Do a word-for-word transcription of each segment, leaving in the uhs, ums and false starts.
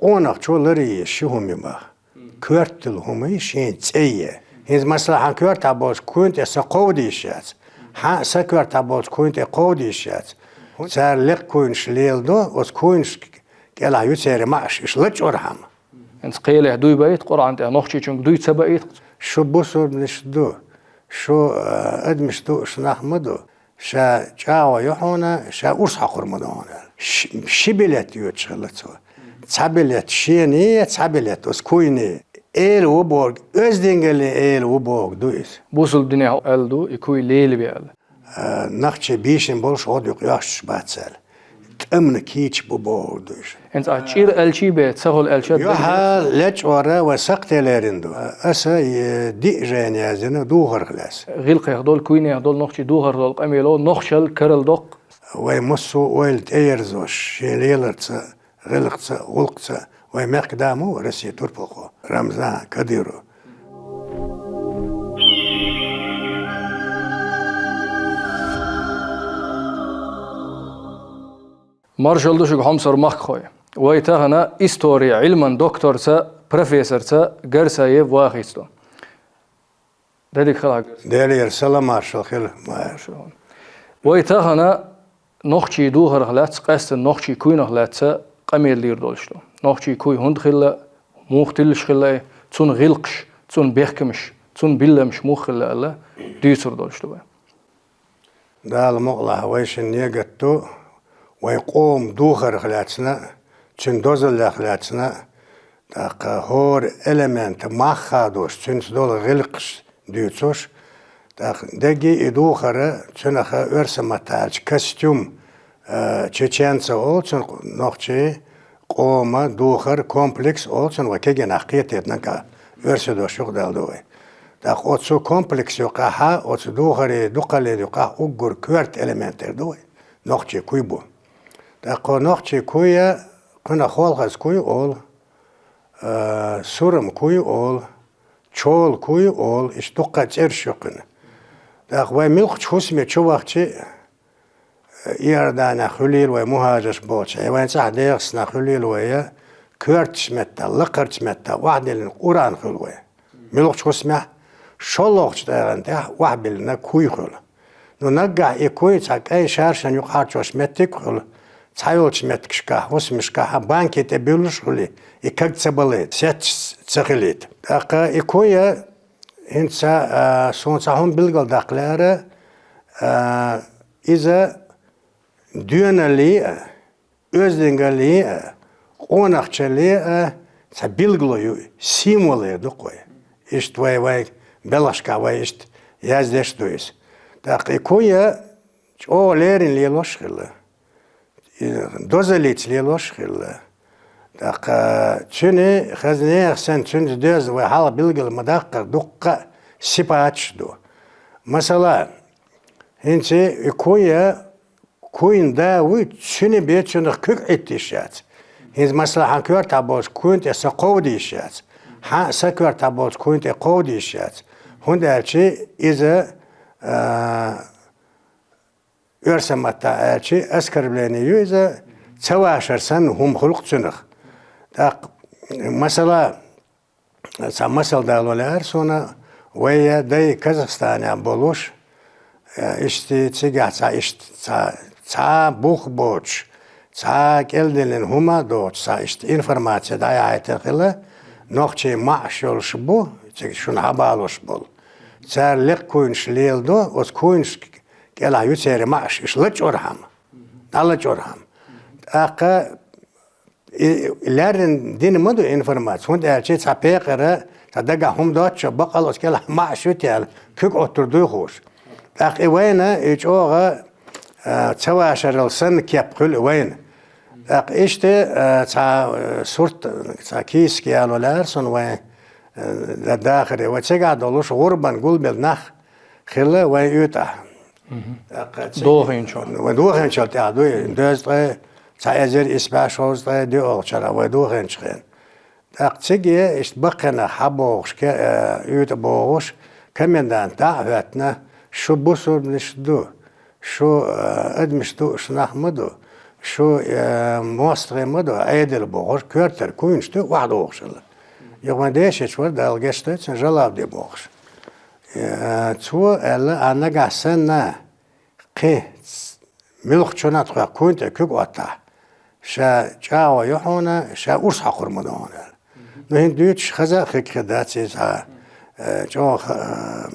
къонахчо ларъе йиш йолу хӀума ю боху. Коьрталла хӀума ю шен цӀе е. ХӀинца, масала, хьан коьртахь болчу куйна тӀе сан кховда йиш яц. Хьан а сан коьртахь болчу куйна тӀе кховда йиш яц. Цара лекха куйнаш леладо, оцу куйнаш кӀелахь ю церан маьӀаш, иштта лачкъорхьама. ХӀинца кхелехь дуй баийта Къуръан тӀехь, нохчичуьнга дуй ца баийта. Шу бусурниш ду, шу, а, адамаш ду, шу нах ма ду. Ша чӀагӀо ю хьуна, ша урс хьокхур ма ду хьуна аьлла. Ши, ши билет оьцуш хилла цо. Цхьа билет шений, цхьа билет оцу куйний. Эла ву бохург, оьздангаллин эла ву бохург ду иза. Бусулба динехь аьлла ду, и куй лелабе аьлла. А, нохчий бийшина болуш гӀо дукха йоьхуш бац аьлла. ТӀамна кийча бу бохург ду иза. ХӀинца а чӀир аьлчий бен, ца хуьлу аьлча а Юьхьа дагахь лечкъора вай сакхте лерина ду. Аса, э, диъ жайна яздина духарх лаьцна. ГӀиллакхех долу, куьйнех долу, нохчийн духарх долу къамело нохчалла карладоккху. Вай массо а ойла тӀеерзош, шен леларца, гӀиллакхца, гӀуллакхца, вай мехкан да ма ву Россин турпалхо Рамзан Кадыров. Маршалла ду шуьга, хьомсара махкахой. Вай тахана историн Ӏилман докторца, профессорца Гарсаев Вахица ду. Де дика хила, Гарсаев. Делера салам-маршалла хила, Майра. Вай тахана нохчийн духарх лаьцна, къаьсттина нохчийн куьйнах лаьцна къамел дийр долуш ду. Нохчийн куй хӀунда хилла, муха тиллаш хилла, цуьнан гӀиллакхаш, цуьнан бехкамаш, цуьнан билламаш муха хилла аьлла, дуьйцур долуш ду вай. Дала мукъалахь, вай шина негат ду, вайн къоман духарх лаьцна, цуьнан дозаллех лаьцна, тӀаккха хӀора элементан мах хадош, цуьнца долу гӀиллакхаш дуьйцуш, тӀаккха дерриге и духар, цунах оьрсийн маттахь аьлча костюм, э, чеченца олу цунах, нохчийн къоман духар, комплекс олу цунах, вай кегий нах кхетийта нагахь, оьрсийн дош юкъадала ду вай. ТӀаккха оцу комплексан юкъахь, оцу духаран дукхаллин юкъахь уггар коьрта элементаш ду вай, нохчийн куй бу. ТӀаккха кху нохчийн куй, кхунах холхазан куй олу, а, сурам куй олу, чола куй олу, иштта дуккха а цӀераш ю кхуьнан. ТӀаккха вай муьлххачу хӀусаме чу вахча, Иорданехь хуьлийла вай мухӀажарш болчу, э, вайн цӀахь ДегӀастанахь хуьлийла вай, коьртачу меттехь, лакхарчу меттехь охьадиллина Къуръан хуьлу вай. Муьлххачу хӀусамехь, шолгӀачу тӀегӀан тӀехь охьабиллина куй хуьлу. Ну, наггахь и куй цхьа кӀайн шаршана юкъахьарчош меттиг а хуьлу, цхьайолчу меттигашкахь, хӀусамашкахь а банке тӀе буьллуш а хуьлий, и каг ца балийта, сетташ ца хилийта. ТӀаккха и куй хӀинца, а, суна цхьа хӀума билгалдаккха лаьара, а, иза доьналлин а, оьздангаллин а, къонахчаллин а цхьа билгало ю, символ эр ду-кх вай. Иштта вай, вайн белхашкахь вай иштта яздеш а ду иза. ТӀаккха и куй чӀогӀа леррина лелош а хилла, и дозаллица лелош а хилла. ТӀаккха цуьнан хаза нехан санна, цуьнца доьзна вай хьалха билгал ма-даккхара дуккха а сипаташ а ду. Масала, хӀинца и куй, куйн да вуй, цуьнан бен цуьнах куьг Ӏитта йиш яц. ХӀинца, масала, хьан коьртахь болчу куйна тӀе сан кховда йиш яц. Хьан а сан коьртахь болчу куйна тӀе кховда йиш яц. ХӀунда аьлча иза, а, оьрсийн маттахь аьлча, оскорбление ю иза, ца вашар санна хӀума хуьлу-кх цуьнах. ТӀаккха, масала, цхьа масал дало лаьара суна, вайн дай Казахстанехь болуш, э, иштта цигахь цхьа иштта цхьа, цхьа бух боцуш, цхьа кӀелдиллина хӀума доцуш, цхьа иштта информаци дӀаяхьийтина хилла, нохчийн маьӀаш йолуш бу, цига шуна хьабалош болу. Цара лекха куйнаш леладо, оцу куйнаш кӀелахь ю церан маьӀаш, иштта лачкъорхьама, дӀалачкъорхьама. ТӀаккха и лаьррина дина ма ду информаци, хӀунда аьлча цхьа пекъара, цхьа дагахь хӀума доцучо баккъал оцу кӀелахь маьӀаш ю те аьлла, куьг Ӏуттур дуй хууш. ТӀаккха и вайна, и чӀогӀа, а, ца вашарал санна кеп хуьлу и вайна. ТӀаккха иштта, а, цхьа, а, сурт, цхьа кийсак яло лаьара суна вайн, а, да-, дахаре. Вай цигахь долуш гӀурбан гулбелла нах хилла вайн уьйтӀахь. Мгм. ТӀаккха цига дохийначохь. Вай дохийначохь тӀехь дуй, дезткъе, цхьа эзар исс бӀе шовзткъе доьалгӀачу шарахь вай дохийначу хенахь. ТӀаккха цига иштта баккхий нах хьабогӀуш, ке-, э, уьйтӀа богӀуш, комендант дӀа а хӀоьттина, шу бусурниш ду, шу, э, адамаш ду, шу нах ма ду. Шу, э, мостагӀий ма ду, Ӏедал бохуш, коьртара куйнаш ду, охьадохуш хилла. Юха вайн дешича вара, Дала гечдойла цунна, Жалавди бохуш. Э, цо аьлла, а нагахь санна, кхин ц-, муьлххачунна тхох куйна тӀе куьг оттахь, ша чӀагӀо ю хьуна, ша урс хьокхур ма ду хьуна аьлла. Ну, хӀинца дуьйцуш хаза а хиг хир дац иза, хьа, э, чӀогӀа,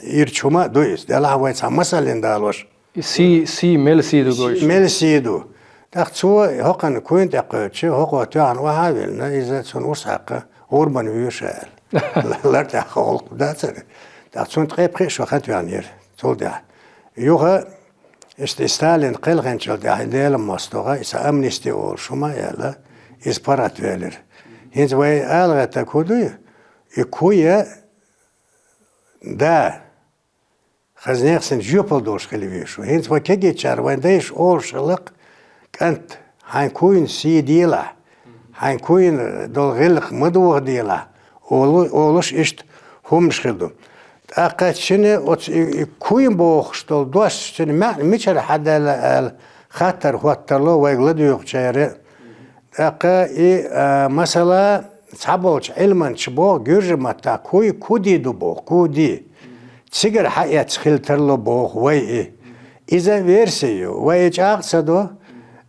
э, ирча хӀума а ду иза. Делахь вай цхьа масаллина далош. И сий, сий, мел сий ду гойтуш. Мел сий ду. ТӀаккха цо хӀокхунна куйна тӀе кхоьллича, хӀокхо тоьхна охьа а виллина, иза цунна урс хьаькхна, гӀурбана вуьйш аьлла. Лар тӀехь гӀуллакх дацара. ТӀаккха цунна ткъе пхиъ шо хан тоьхнера цул тӀаьхьа. Юха, иштта и Сталин кхелхинчул тӀаьхьа, Делан мостагӀа, иза амнисти олуш хӀума а яьлла, иза паргӀатвелира. ХӀинца вай ала гӀертарг хӀун ду? И куй а да, хаза нехан санна жоьпалла долуш хила везаш ву. ХӀинца вай кегийчара вайн дайша олуш хилла-кх: «КӀант, хьайн куйна сий делахь, хьайн куйна долу гӀиллакх ма дохаделахь», олу-, олуш иштта хӀуманаш хир ду. ТӀаккха цуьнан оцу и, и куй бохуш долу дош, цуьнан маьӀна мичара хьадаьлла аьлла хаттар хӀоттарло вайга ладоьгӀучара. ТӀаккха и, а, масала, цхьаболчу Ӏилманчаша боху, гуьржийн маттахь куй куди ду боху, куди. Цигара хьаэцна хила тарло боху вай и. Иза верси ю, вай и чӀагӀ ца до.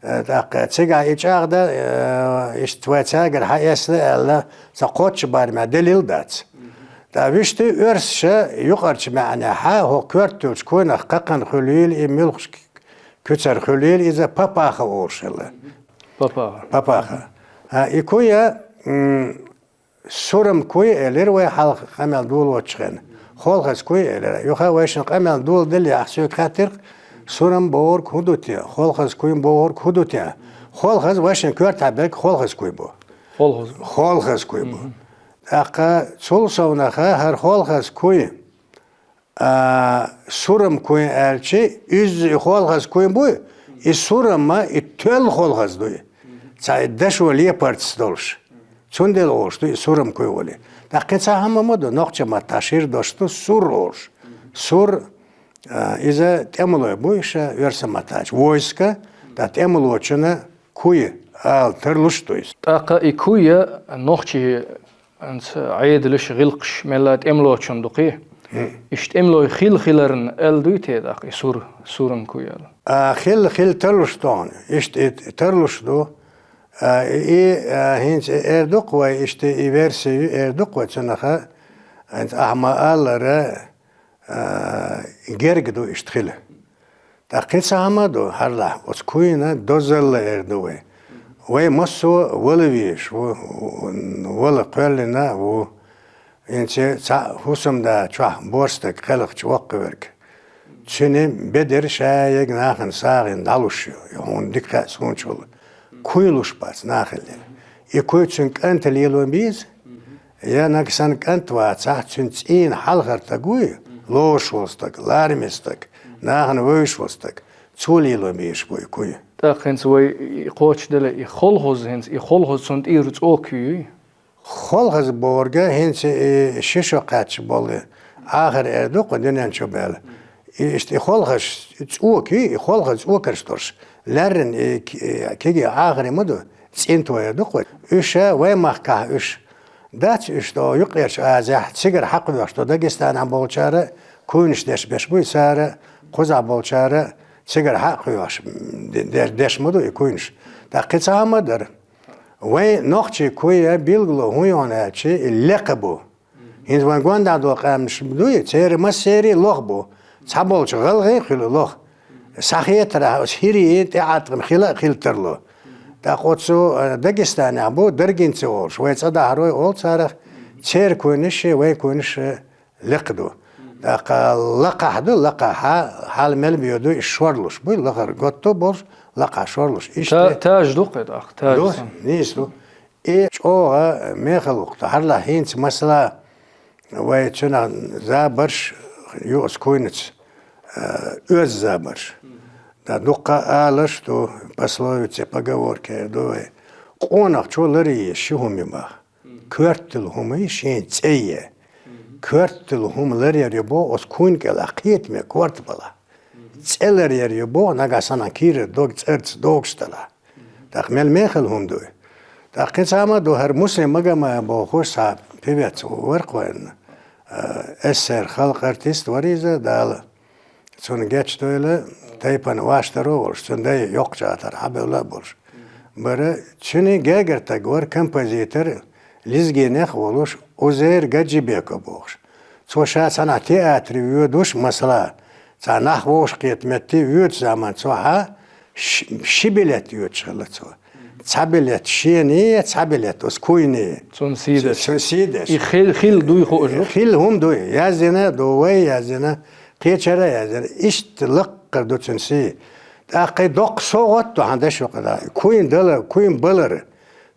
Э, тӀаккха цигахь и чӀагӀ дан, э, иштта вай цаьргара хьаэцна аьлла, сан кхоччу барамехь делил дац. ТӀаккха вуьшта оьрсаша юкъарчу маьӀнехь, хӀокху коьртачу куйнах кхакхана хуьлийла и, муьлххачу куьцара хуьлийла иза, папаха олуш хилла. Папаха. Папаха. А, и куй а, м, сурам куй а элира вай хьалха къамел долочу хенахь. Холхаз куй а элира. Юха вайшинна къамел доладелла ахь соьга хаьттира-кх, сурам бохург хӀун ду те, холхаз куй бохург хӀун ду те. Холхаз вайшинна коьртахь берг холхаз куй бу. Холхаз. Холхаз куй бу. Мгм. ТӀаккха цул совнаха хӀара холхаз куй, а, сурам куй аьлча, иза и холхаз куй буй, и сурам ма, и тоьлла холхаз дуй. Цхьа и дашо лепарца долуш. Цундела олуш ду и сурам куй олий. ТӀаккха кхин цхьа хӀума ма ду, нохчийн маттахь шира дош ду сур олуш. Сур, а, иза тӀемалой буй ша оьрсийн маттахь аьлча. Войска, ткъа тӀемалочунна куй ала тарлуш ду иза. ТӀаккха и куй а нохчийн ХӀинца Ӏедалш, гӀиллакхаш мелла тӀемалочун ду-кх. Хм. Иштта тӀемалой хилла хиларна аьлла дуй те тӀаккха и сур, сурам куй аьлла? А, хилла, хилла тарлуш ду хьуна. Иштта и тарлуш ду. А, и, а, хӀинца и эр ду-кх вай, иштта и верси ю эр ду-кх вай цунах, хӀинца ахьа ма-аллара, а, герга ду иштта хила. ТӀаккха кхин цхьа хӀума а ду, хӀара лахь, оцу куйна дозалла эр ду вай. Вай массо а вала везаш ву, вала кхоьллина а ву. ХӀинца цхьаъ хӀусамда чохь бор стаг кхелхачу воккхаверг. Цуьнан бедар шайиг нахана сагӀина дӀалуш ю, и хьуна дика хаьа суна чул. Куй луш бац нахаллера. И куй цуьнан кӀанта лело беза, я нагахь санна кӀант вацахь, цуьнан цӀийнан хьалхара стаг вуй, лоруш волу стаг, лараме стаг, нахана вевзаш волу стаг, цо лело безаш бу и куй. ТӀаккха хӀинца вай и кхочушдели, и холхаз хӀинца, и холхаз цунна тӀера цӀока юй? Холхаз бохург хӀинца и ши шо кхаьчча болу Ӏахар эр ду-кх дуьнен чу баьлла. И иштта и холхаз цӀока юй, и холхаз цӀокарш долуш. Лаьррина и ки-, кегий Ӏахаре ма ду, цӀинто эр ду-кх вай. Уьш вай махкахь уьш дац, уьш ду Юккъерчу Азехь, цигара хьакхоьхьуш ду, Дагестанехь болчара куйнаш деш беш буй, цара кхузахь болчара цигара хьакхоьхьуш де-, де-, деш ма ду и куйнаш. ТӀаккха кхин цхьа хӀума а дара. Вайн нохчийн куй билгало хӀун ю аьлча, и лекха бу. ХӀинца вайн гондӀа долу къаьмнаш дуй, церан массеран лоха бу. Цхьаболчу гӀалгӀайн а хуьлу лоха. Схьахетарехь, оцу хӀирийн тӀеӀаткъам хила а хила тарло. ТӀаккха оцу, э, Дагестанехь бу даргинцы олуш, вай цӀа дахарой олу царах, церан куйнаш а, вайн куйнаш а лекха ду. ТӀаккха лакхахь ду, лакхахь хьа-, хьала мел боьду, и шорлуш буй, лахара готто болуш, лакхахь шорлуш. Иштта. Та-, таж ду-кх и тӀаккха, таж ду, санна. Нийса ду. И чӀогӀа мехала ву-кх, хӀара лахь хӀинца масала вай цуьнах забарш ю оцу куйнаца, э, оьзда забарш. Да, дуккха а аларш ду, пословица, поговорка эр ду вай. Къонахчо ларъян еза ши хӀума ю боху. Коьртала хӀума, шен цӀе. Коьртала хӀума ларъяр ю боху оцу куйна кӀелахь кхетаме корта балахь. цӀе ларъяр ю боху, нагахь санна кийрара дог цӀарца догуш делахь. ТӀаккха мел мехала хӀума ду и. ТӀаккха кхин цхьа хӀума ду, хӀара Муслим Магомаев бохуш цхьа певец вара кхойна. Э, эс эс эс эр халкъан артист вара иза, Дала цунна гечдойла, тайпана ваштаро а волуш, цуьнан дай йоккхачу атар хьабевлла а болуш. Бара цуьнан гергара стаг вара композитор, лезгинех а волуш, Узейр Гаджибеков бохуш. Цо ша цхьанхьа театре воьдуш, масала, цхьа нах вовшахкхета метте воьдучу заман цо хьа ши, ши билет оьцуш хилла цо. Цхьа билет шений, цхьа билет оцу куйний. Цунна сий деш. Цунна сий деш. И хил-, хилла дуй хууш ду? Хилла хӀума дуй. Яздина а ду, вай яздина, кхечара а яздина. Иштта лаккхара ду цуьнан сий. ТӀаккха и доккха совгӀат а ду хьан даш юкъа. Куйна дала, куйна балар.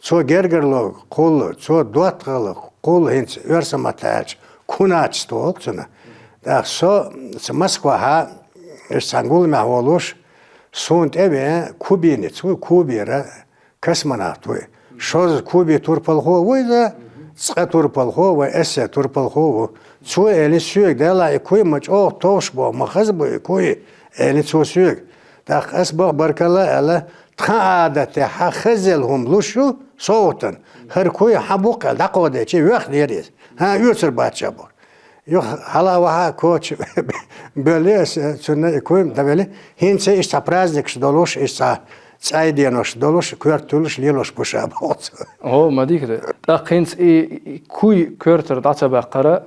Цо гергарло кхуллу, цо доттагӀалла кхуллу, хӀинца оьрсийн маттахь аьлча, куначество олу цунах. ТӀаккха со ца Москвахьа, иштта цхьана гуламехь волуш, суна тӀе а веана, кубинец ву, Кубера космонавт ву. Шозза кубин турпалхо ву иза, цкъа турпалхо, вайн эс эс эс турпалхо ву. Цо элира соьга: «Делахь, и куй ма чӀогӀа товш бу, ма хаза бу и куй», — элира цо соьга. ТӀаккха ас боху: «Баркалла», — аьлла, тхан Ӏадатехь хазъелла хӀума луш ю совгӀатана. ХӀара куй хьан бу-кх аьлла дӀакховдийча, вехнера иза. ХӀан, оьцур бац ша боху. Юха хьала а вахьа а коча боьллий ас, цунна и куй дӀабелли. ХӀинца иштта цхьа праздникаш долуш, иштта цхьа цӀай денош долуш, коьрта туьллуш лелош бу ша боху цо. О, ма дика ду. ТӀаккха хӀинца и, и куй коьртара дӀа ца баккхара,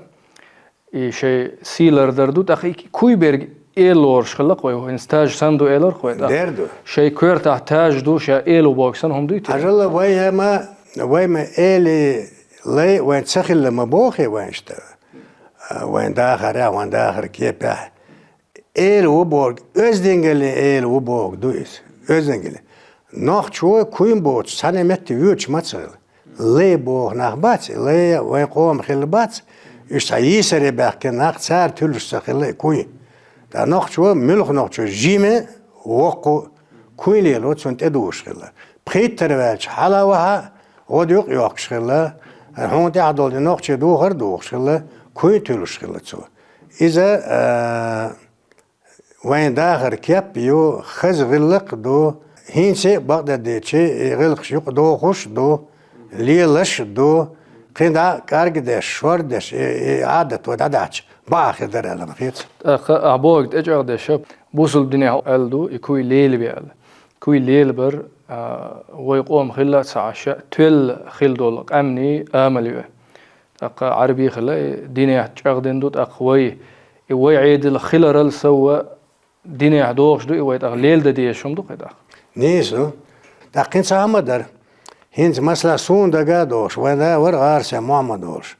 и шайн сий лардар ду, тӀаккха и куй берг эла лоруш хилла-кх вай, хӀинца таж санна ду элира-кх вай тӀаккха. Дер ду. Шайн коьртахь таж ду, ша эла ву бохург санна хӀума дуй те? Хьажал, вай ма, вай ма эли лай вайн ца хилла ма бохий вайн иштта. А, вайн дахарехь, вайн дахар кепехь. Эла ву бохург, оьздангаллин эла ву бохург ду иза. Оьздангаллин. Нохчо куй боцуш цхьана метте воьдуш ма ца хилла. Лай боху нах бац, лай вайн къоман хилла бац, уьш цхьа йийсаре баьхкина нах, цара туьллуш ца хилла и куй. Ткъа нохчо, муьлхха нохчо жима, воккха куй лело цунна тӀедужуш хилла. Пхийттара ваьлча хьала а вахьа, гӀодаюкъ а йохкуш хилла, хьуна тӀехь долу и нохчийн духар а духуш хилла, куй туьллуш хилла цо. Иза, а, вайн дахар кеп а ю, хаза гӀиллакх а ду, хӀинца а бакъдерг дийцича, и гӀиллакхаш юкъадохуш а ду, лелаш а ду, кхин дӀа а кӀаргдеш, шордеш, и, и Ӏадат вай дӀадаьхча, бакъахь хир дара аьлла ма хета. ТӀаккха ахь бохург тӀечӀагӀдеш, бусалба динехь аьлла ду, и куй лелабе аьлла. Куй лелабар, а, вай къоман хилла а ца Ӏаш, тоьлла хилла долу къаьмнийн амал ю. ТӀаккха Ӏарбий хилла и динехь чӀагӀдина ду, тӀаккха вай, и вай Ӏедал хиларал сов а динехь догӀуш ду и вай, тӀаккха леладан дезаш хӀума ду-кх и тӀаккха. Нийса ду. ТӀаккха кхин цхьа хӀума дара. ХӀинца, масала, суна дага а догӀуш, вайн да вара ГӀарсен Мохьмад волуш.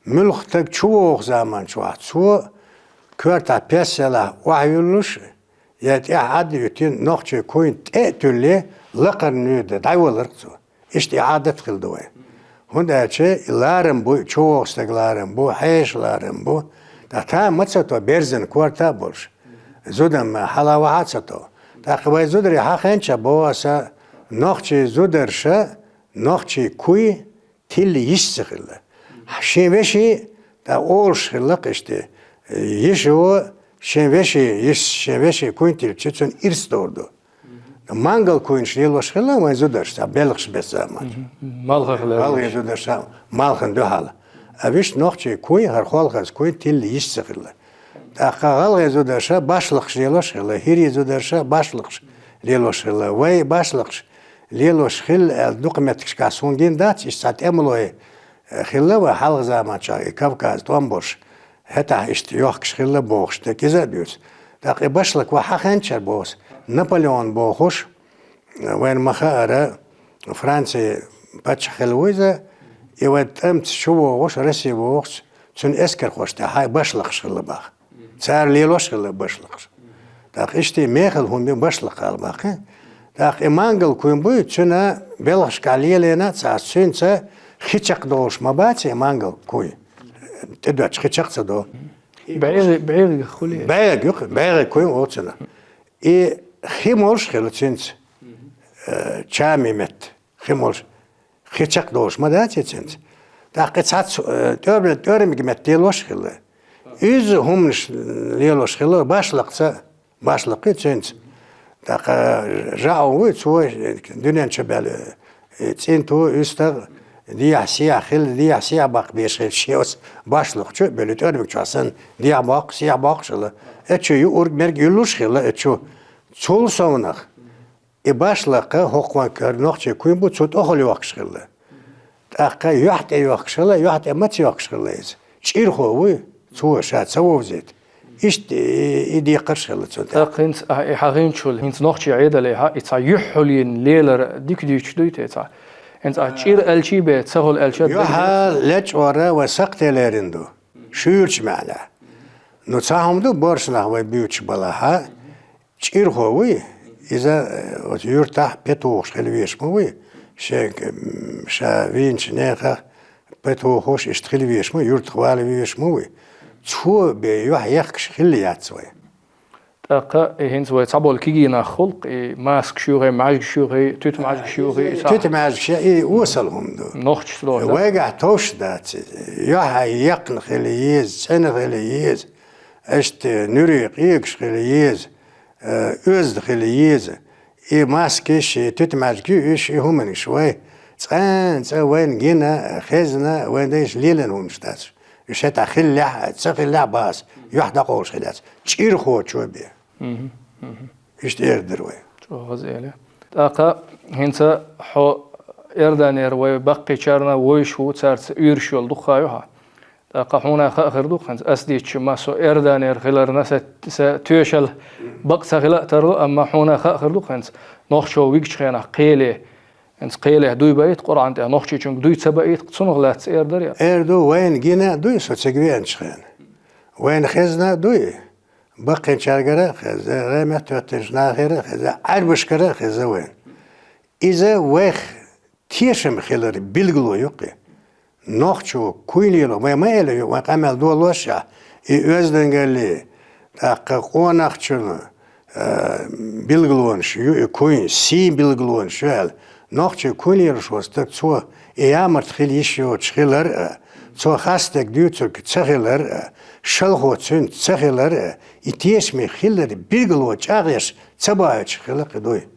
Муьлхха стаг чу вогӀу заман чохь цо коьртахь пес ялахь охьаюьллуш, я тӀехь Ӏад а юьттина, нохчийн куйна тӀе а туьллий, лакхарна нуьйда дӀайоллар-кх цо. Иштта и Ӏадат хилла ду вайн. ХӀунда аьлча и ларам бу, и чу вогӀу стаг ларам бу, хьеша ларам бу. Ткъа там ма ца то, берзан корта а болуш. Зудам хьала а вахьа а ца то. ТӀаккха вайн зударий хьахийнача боху аса, нохчийн зударша нохчийн куй тилла йиш ца хилла. Шен вешин, тӀаккха олуш хилла-кх иштта, йишо шен вешин йиш, шен вешин куй тиллича, цуьнан ирс догӀур ду. Мангал куйнаш лелош хилла вайн зударша, цхьа белхаш беса заманчохь. Мгм. Малхах лелош. ГӀалгӀайн зударша малхана дуьхьал. А вуьшта нохчийн куй, хӀара холхазан куй тилла йиш ца хилла. ТӀаккха гӀалгӀайн зударша башлакхаш лелош хилла, хӀирийн зударша башлакхаш лелош хилла. Вай башлакхаш лелош хилла аьлла дукха меттигашкахь суна гина дац, иштта цхьа тӀемалой, э, хилла вайн хьалха заманчохь и Кавказан тӀом болуш. ХӀетахь иштта йохкуш хилла бохуш, дерг иза а дуьйцу. ТӀаккха и башлакх вай хьахийначара боху аса, Наполеон бохуш, вайна ма-хаъара, Францин паччахь хилла ву иза, и вайн тӀамца чу вогӀуш, Россе вогӀуш, цуьнан эскархошна тӀехь башлакхаш хилла боху. Цара лелош хилла башлакхаш. ТӀаккха иштта мехала хӀума ю башлакх ала боху. ТӀаккха и мангал куй буй, цуьнан белхашкахь лелийна а ца Ӏаш, цуьнца хи чекхдолуш ма бац и мангал куй. ТӀедоьдуш хи чекх ца до. БӀегӀи-, бӀегӀиг хуьлий? БӀегӀиг ю-кх, бӀегӀиг куй олу цунах. И хи молуш хилла цуьнца, э, чамийн метта хи молуш, хи чекхдолуш ма дац и цуьнца. ТӀаккха и цхьацца, э, тӀоьрмиг-, тӀоьрмиг метта лелош хилла. Иза хӀуманаш лелош хилла, башлакхца Башлакх цуьнца. ТӀаккха жаӀу вуй, цо дуьнен чу баьлла, э, цӀинто, уьстагӀ, дехьа-сехьа хилла, дехьа-сехьа баккха беш хилла, шен оцу башлакх чу а баьлла, тӀоьрмиг чохь санна, дехьа боккхуш, сехьа боккхуш хилла. Эцу чу юург-мерг юьллуш хилла, эцу чу. Цул совнах, и башлакх хӀокху вайн кара нохчийн куьйга бу, цу тӀехула йохкуш хилла. ТӀаккха юьхь тӀе йохкуш хилла, юьхь тӀе маца йохкуш хилла иза? ЧӀирхо вуй, цо ша ца вовзийта. Иштта и, и декхарш хилла цунна тӀехь. ТӀаккха хӀинца, а, и хьан гӀинчул, хӀинца нохчийн Ӏедалехь, и цхьа юьхь хуьлийна лелар дика дуьйцуш дуй те цхьа? ХӀинца а чӀир аьлчий бен, ца хуьлу аьлча а дика дуьйцу? Юьхь лечкъор вай сакхте лерина ду, шуьйрачу маьӀнехь. Ну, цхьа хӀума ду, боьрша нах вай буьйцуш балахь, чӀирхо вуй, иза, э, оцу юьртахь петухаш хила везаш ма вуй, шен, м, ша вийначу нехан петухаш иштта хила везаш ма, юьртах вала везаш ма вуй. Цо бен юьхь ехкаш хилла яц вай. ТӀаккха и хӀинца вай цхьаболу кегий нах хуьлу-кх, и маскаш юхий, маьждигаш юхий, туьтмаьждигаш юхий, и сахь. Туьтмаьждигаш и осал хӀума ду. Нохчашца дохуьйту, да? Вайгахь товш дац иза. Юьхь яьккхина хила еза, цӀена хила еза. Иштта нуьрий къегаш хила еза, э, оьзда хила еза. И маскаш, и туьтмаьждиг ю, уьш и хӀуманаш вай. Цкъа-цкъа вайна гина, хезна, вайн дайша лелийна хӀуманаш дац. Уьш хӀетахь хиллехь а, ца хиллехь а боху ас, юьхь дӀакъовлуш хила яц. ЧӀирхочо бен. Мгм, мгм. Иштта эр дара вай. ЧӀогӀа хаза элира. ТӀаккха хӀинца хьо Иорданера вай баккхийчарна вовзаш ву, цаьрца уьйраш йолу дуккха а ю хьан. ТӀаккха хьуна хаа хир ду-кх хӀинца, ас дийцча ма со Иорданера хиларна, сан, сан тоьшалла бакъ ца хила а тарло, амма хьуна хаа хир ду-кх хӀинца, нохчо вигчу хенахь кхеле, хӀинца кхелехь дуй баийта Къуръан тӀехь, нохчичуьнга дуй ца баийта, цунах лаьцна эр дара я? Эр ду, вайна гина а дуй со цига веанчу хенахь. Вайна хезна а дуй. Баккхийчаьргара а хезна, гӀеметтахӀоьттинчу нахера а хезна, Ӏаьрбашкара а хезна вайна. Иза вайх тешам хилар билгало ю-кх и. Нохчо куй лело, вай ма элира, вайн къамел долошехь, и оьздангаллин, тӀаккха къонахчун, а, билгалонаш ю и куйн, сий билгалонаш ю аьлла. Нохчо куй лелош волу стаг, цо и ямарта хила йиш йоцуш хилар а, цо хастаг дуьйцург ца хилар а, шалхо цуьнца ца хилар а, и тешаме хилар билгало чӀагӀъеш ца боуьйтуш хила-кх и дуй.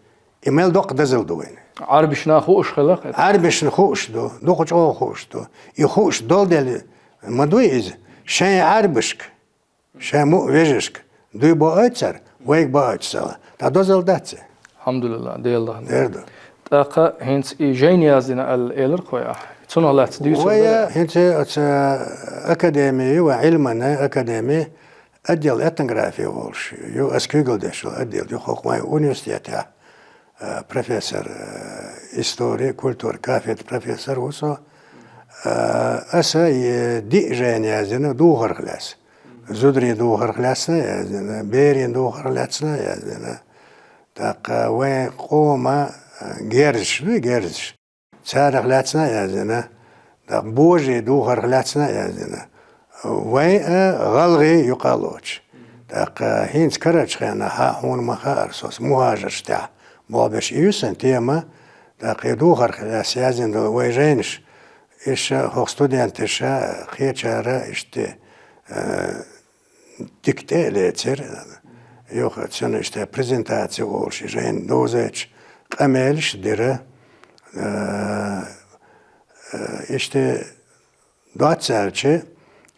И мел доккха дозалла ду вайна. Ӏаьрбашна хууш хила-кх и? Ӏаьрбашна хууш ду, дукха чӀогӀа хууш ду. И хууш долу дела ма дуй иза. Шайн Ӏаьрбашка, шайн муъ вежаршка дуй боуьйту цара, вайга боуьйтуш ца хилахь, дӀа дозалла дац и? Алхьамдулиллах, Делан дуьхьа. Дера ду. ТӀаккха хӀинца и жайна яздина аьлла элира-кх вай ахь. Цунах лаьцна дуьйцур дара? Вай хӀинца оцу академи ю, вайн Ӏилманан академи, отдел этнографии волуш ю, ас куьйгалла деш йолу отдел ю, хӀокху вайн университетехь, а, профессор, а, истории, культуры кафедры профессор ву со. А, аса и диъ жайна яздина духарх лаьцна. Зударийн духарх лаьцна яздина, берийн духарх лаьцна яздина. ТӀаккха вайн къоман, а, герзаш ду, герзаш. Царах лаьцна а яздина, тӀаккха божарийн духарх лаьцна а яздина. Вайн а, гӀалгӀайн юкъа а лоцуш. ТӀаккха хӀинца карарчу хенахь хьуна ма хаьара, со мухӀажарш тӀехь болх беш и ю сан тема, тӀаккха и духарх лаьцна яздина долу вайн жайнаш, иштта хӀокху студенташа, кхечара иштта, э, дика тӀе а лецира. Юха цуьнан иштта презентаци олуш, и жайна довзуьйтуш къамелаш а дира. Э, э, иштта доцца аьлча,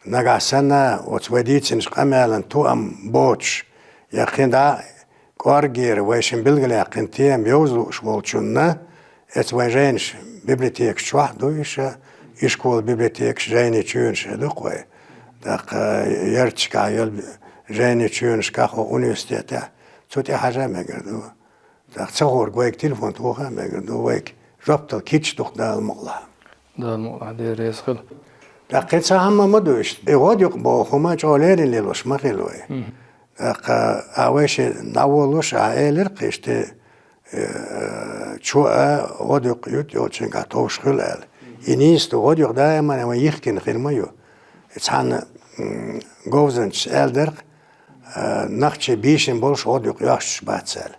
нагахь санна оцу вай дийцинчу къамелан тоам боцуш, я кхин дӀа кӀоргера вайшимма билгалъяьккхина тема йовза лууш волчунна, эцу вайн жайнаш библиотекаш чохь а ду иша, ишколан библиотекаш, жайни чуьйнаш а ду-кх вай. ТӀаккха ярташкахь йолу жайни чуьйнашкахь, хӀокху университетехь, цу тӀе хьажа а мегар ду. ТӀаккха ца хуург вайга телефон тоха а мегар ду, вайга жоп дала кийча ду-кх, Дала мукъалахь. Дала мукъалахь, Дела реза хуьлда. ТӀаккха кхин цхьа хӀума ма ду иштта. И гӀодаюкъ боху хӀума чӀогӀа леррина лелош ма хилла вай. Мгм. ТӀаккха, а, вай шен дӀаволлуш, а, элира-кх иштта, э, чу а гӀодаюкъ ютта йолчуьнгахь товш хуьлу аьлла. И нийса ду, гӀодаюкъ даиман вайн йихкина хир ма ю. Цхьана, м, говзанчас аьлла дара-кх, а, нохчий бийшина болуш гӀодаюкъ йохьуш бац аьлла.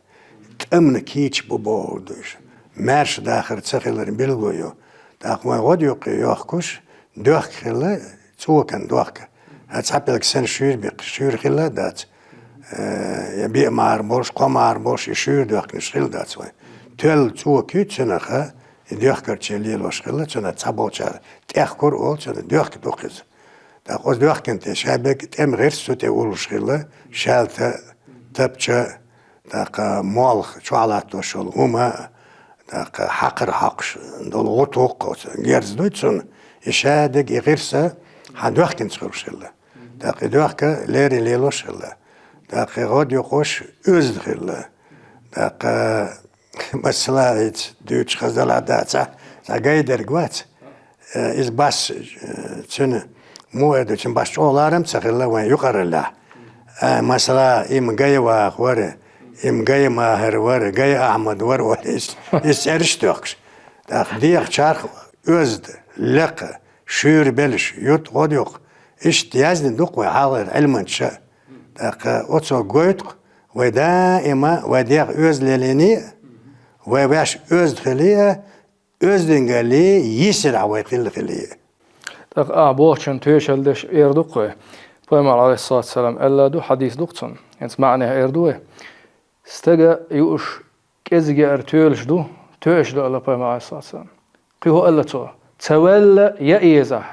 ТӀамна кийча бу бохург ду иза. Маьрша дахар ца хилар билгало ю. ТӀаккха вайн гӀодаюкъ йохкуш, доьхка хилла, цӀокан доьхка. Хьан цхьа пӀелг санна шуьйра беккхаш, шуьйра хилла а дац. э, я биъ мара болуш, кхо мара болуш, и шуьйра доьхкинарш хилла дац вайн. Тоьлла цӀока ю цуьнаха, и доьхкарчий лелош хилла, цуьнан цхьаболчара тӀехкур олу, цуьнан доьхка ду-кх иза. ТӀаккха оцу доьхкина тӀе шаберг тӀеман гӀирс цу тӀе уллуш хилла, шаьлта, тапча, тӀаккха молха чохь латтош йолу хӀума, тӀаккха хьакхар хьокхуш долу гӀутакх оцу герз дуй цунна, и шадерг и гӀирс хьан доьхкинца хуьлуш хилла. ТӀаккха и доьхка леррина лелош хилла. ТӀаккха и гӀодаюкъаш оьзда хилла. ТӀаккха, масала, хӀинца дуьйцуш хаза далахь дац, цхьа гай дерг вац. Э, иза бас, э, цуьнан, муха эр ду, цуьнан бас чӀогӀа ларам ца хилла вайн юкъараллехь. Э, масала, имма Гай Ваха вара, имма Гай Махьар вара, Гай Ахьмад вара, вара иза, иза цӀераш а тоьхкуш. ТӀаккха дехачарх оьзда, лекха, шуьйра белаш, ютта гӀодаюкъ. Иштта яздина ду-кх вай хьалхара Ӏилманчаша. ТӀаккха оцо гойту-кх, вай даима, вай дегӀ оьзда лелийний а, вай ваьш оьзда хилий а, оьздигаллий йисарехь вай хилла хилий а. ТӀаккха ахь бохучун тоьшалла деш эр ду-кх вай. Пайхамар, Ӏалайхиссалату вассалам, аьлла ду, хьадис ду-кх цунна. ХӀинца маьӀнехь эр ду вай. Стага юуш кӀезиг яар тоьлуш ду, тоьаш ду, аьлла Пайхамар, Ӏалайхиссалату вассалам. Кхин хӀун аьлла цо? Ца ваьлла яа езахь.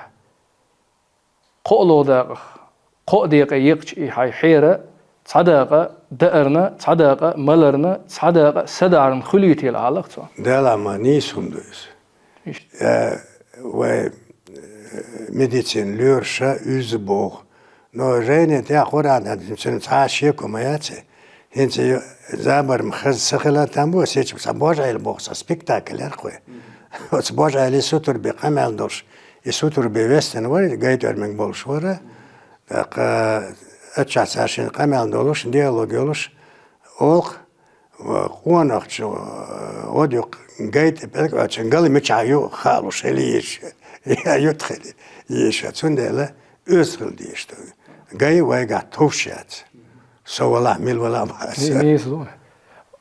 КхоалгӀа дакъах, кхо декъе екъча и хьайн хьера, цхьа дакъа даарна, цхьа дакъа маларна, цхьа дакъа садаӀарна хуьлуьйтийла хьалха цо. Дала ма нийса хӀума ду иза. Иштта. Э, вай, э, медицина лоьраша уьзза боху. Но жайни тӀехь Къуръан а, цуьнан цхьа а шеко ма яц. ХӀинца ю-, забар-м хаза ца хила там бу, сечу цхьа божӀайла боху цхьа спектакль яра-кх вай. Оцу божӀайле сутар бен къамел долуш, и сутар бен вестина вара, гайтӀоьрмиг болуш вара. ТӀаккха аччахь цхьа шен къамел долуш, диалог йолуш, олу-кх, ва къонахчу, э, гӀодаюкъ гайтӀа пӀелг оьцуш гала мичахь ю хаалуш хила йиш, я ютта хила йиш. Цундела оьзда хила дезаш ду. Гай вайгахь товш яц. Со валахь, мила валахь а бац. Ни-, нийса ду.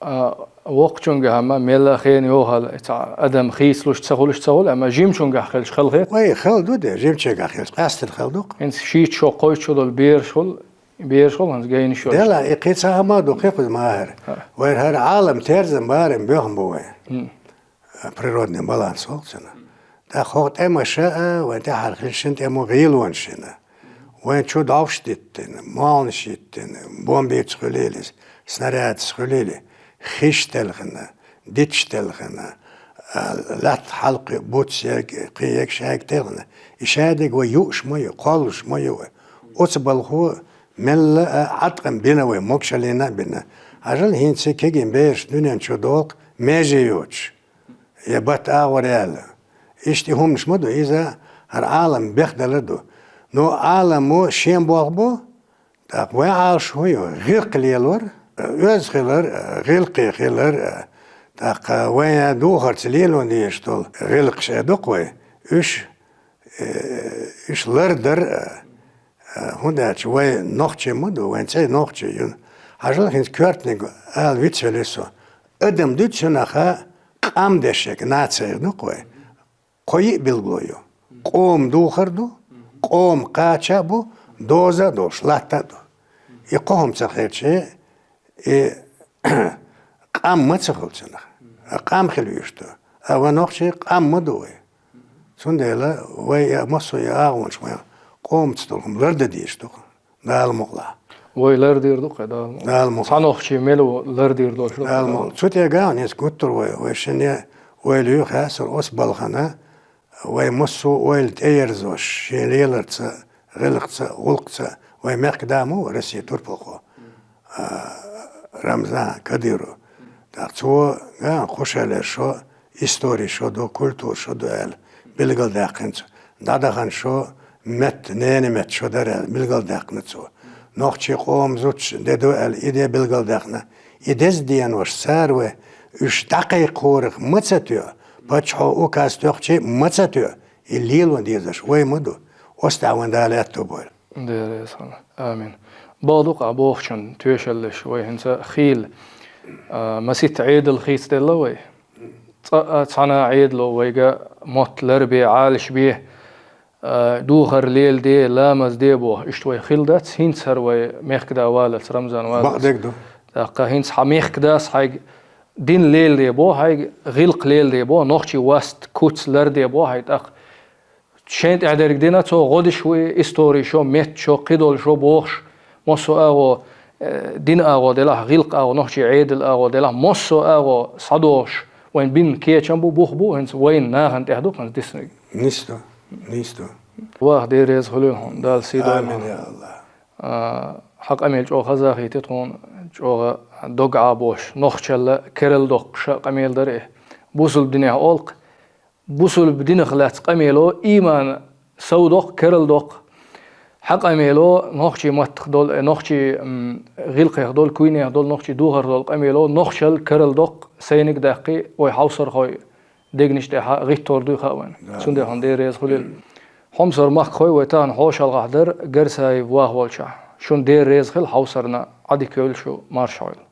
А, воккхачуьнгахь-м мелла а хенахь йохалла, цхьа адам хийцалуш ца хуьлуш ца хуьлу, амма жимачуьнгахь хилча хала хета. Вай, хала ду де, жимачуьнгахь хилча, къаьсттина хала ду-кх. ХӀинца шийтта шо, кхойтта шо долу бераш хуьлу, бераш хуьлу хӀинца гайнаш йолуш. Дела, и кхин цхьа хӀума ду, кхин кхуза ма-хӀара. Вай хӀара Ӏалам терзан барам боьхна бу вай. Природный баланс олу цунах. ТӀаккха хӀокху тӀемаша а, вайн тӀаьхьара хилла шина тӀемо гӀелонаш йина. Вайн чу дӀовш диттина, молханаш йиттина, бомбица хуьлийла иза, снарядца хуьлийла, хиш телхина, диташ телхина, а, лаьтта хьалкхуьу, буц ерг, кхин ерг, шайг телхина. И шадерг вай юуш ма ю, кхоллуш ма ю вай. Оцу балхо мелла а Ӏаткъам бина вай, могушаллина а бина. Хьажал, хӀинца кегий бераш дуьнен чу долу-кх меже йоцуш. Я бат агӀор яьлла. Иштта и хӀуманаш ма ду, иза хӀара Ӏалам бехдалар ду. Но Ӏаламо шен болх бу, тӀаккха вайн Ӏалашо хӀун ю? ГӀиллакх лелор, оьзда хилар, гӀиллакхе хилар, тӀаккха вайн духарца лело дезаш долу гӀиллакхаш а ду-кх вай. Уьш, э, уьш лардар, э, ХӀунда аьлча вай нохчий ма ду, вайн цӀе нохчий ю. Хьажал, хӀинца коьртаниг ала вицвелли со. Адам ду цуьнаха къам деш ерг, наций ду-кх вай. Кхо йиъ билгало ю. Къоман духар ду, къоман кхача а бу, доза а долуш, латта а ду. И кхо хӀума ца хилча, и къам ма ца хуьлу цунах. Къам хила везаш ду. А вай нохчий къам ма ду вай. Цундела вай а массо а агӀонаш вайн къомаца долу хӀума лардан дезаш ду-кх, Дала мукъалахь. Вай лардийр ду-кх, Дала мукъалахь. Дала мукъалахь. Цхьа нохчий мила ву лардийр долуш ду-кх. Дала мукъалахь. Цу тӀе ган иза гуттар вай, вай шинне ойла ю хасар оцу балхана, вай массо а ойла тӀеерзош, шен леларца, гӀиллакхца, гӀуллакхца, вай мехкан да ма ву Россия турпалхо, а, Рамзан Кадыров. ТӀаккха цо ган кхушалер шо, истори шо ду, культура шо ду аьлла, билгалдаьккхина цо. ДӀадахана шо метта, ненан метта шо дара аьлла, билгалдаьккхина цо. Нохчий къоман зудчун де ду аьлла, и де билгалдаьккхина. И деза денош цара вай, уьш дӀакхайкхорах ма ца тоьу, паччахьо указ тоьхча а ма ца тоьу, и лело дезаш вай ма ду. Оцу тӀехь вайн Дала аьтто бойла. Дела реза хуьлда. Амин. Бакъду-кх, ахь бохучун тоьшалла деш вай хӀинца хийла, а, маситта Ӏедал хийцаделла вай. Цкъа а цхьана а Ӏедало вайга мотт ларбе, Ӏалашбе, А, духар леладе, ламаз де боху, иштта вай хилла дац, хӀинца хӀара вай мехкда валлалц, Рамзан валлалц. Бакъдерг ду. ТӀаккха хӀинца хьан мехкдас хьайга дин леладе боху, хьайга гӀиллакх леладе боху, нохчий васт куц ларде боху хьайга тӀаккха. Шен тӀехь дерг дина цо гӀо деш ву и истори шо, метта шо, кхидолу шо бохуш, массо а агӀо, э, дин агӀо делахь, гӀиллакх агӀо, нохчий Ӏедал агӀо делахь, массо а агӀо схьадохуш, вайн бина кечам бу, бух бу, хӀинца вайн нахана тӀехь ду хӀинца диснарг. Нийса ду, нийса ду. Ваха, Дела реза хуьлийла хьуна, Дала сий дойла хьуна. Амин, я АллахӀ. А, хьан къамел чӀогӀа хазахийти тхуна, чӀогӀа дог Ӏа бохуш, нохчалла керла доккхуш къамел дара и. Бусулба динехь олу-кх, бусулба динах лаьцна къамело иман сов доккху, керла доккху. Хьан къамело нохчий маттах долу, э, нохчий, м, гӀиллакхех долу, куьйнех долу, нохчий духарх долу къамело нохчалла керла доккху, сайниг а даьккхи, вай хьовсархой дегнаш тӀехь гӀиттор дуй хаьа вайна. Да. Цундела хьуна Дела реза хуьлийла. Хьомсара махкахой, вай тахана хьошалгӀахь дара Гарсаев ваха волчохь. Шуна Дела реза хила хьовсарна, Ӏадика йойла шу, марша Ӏойла.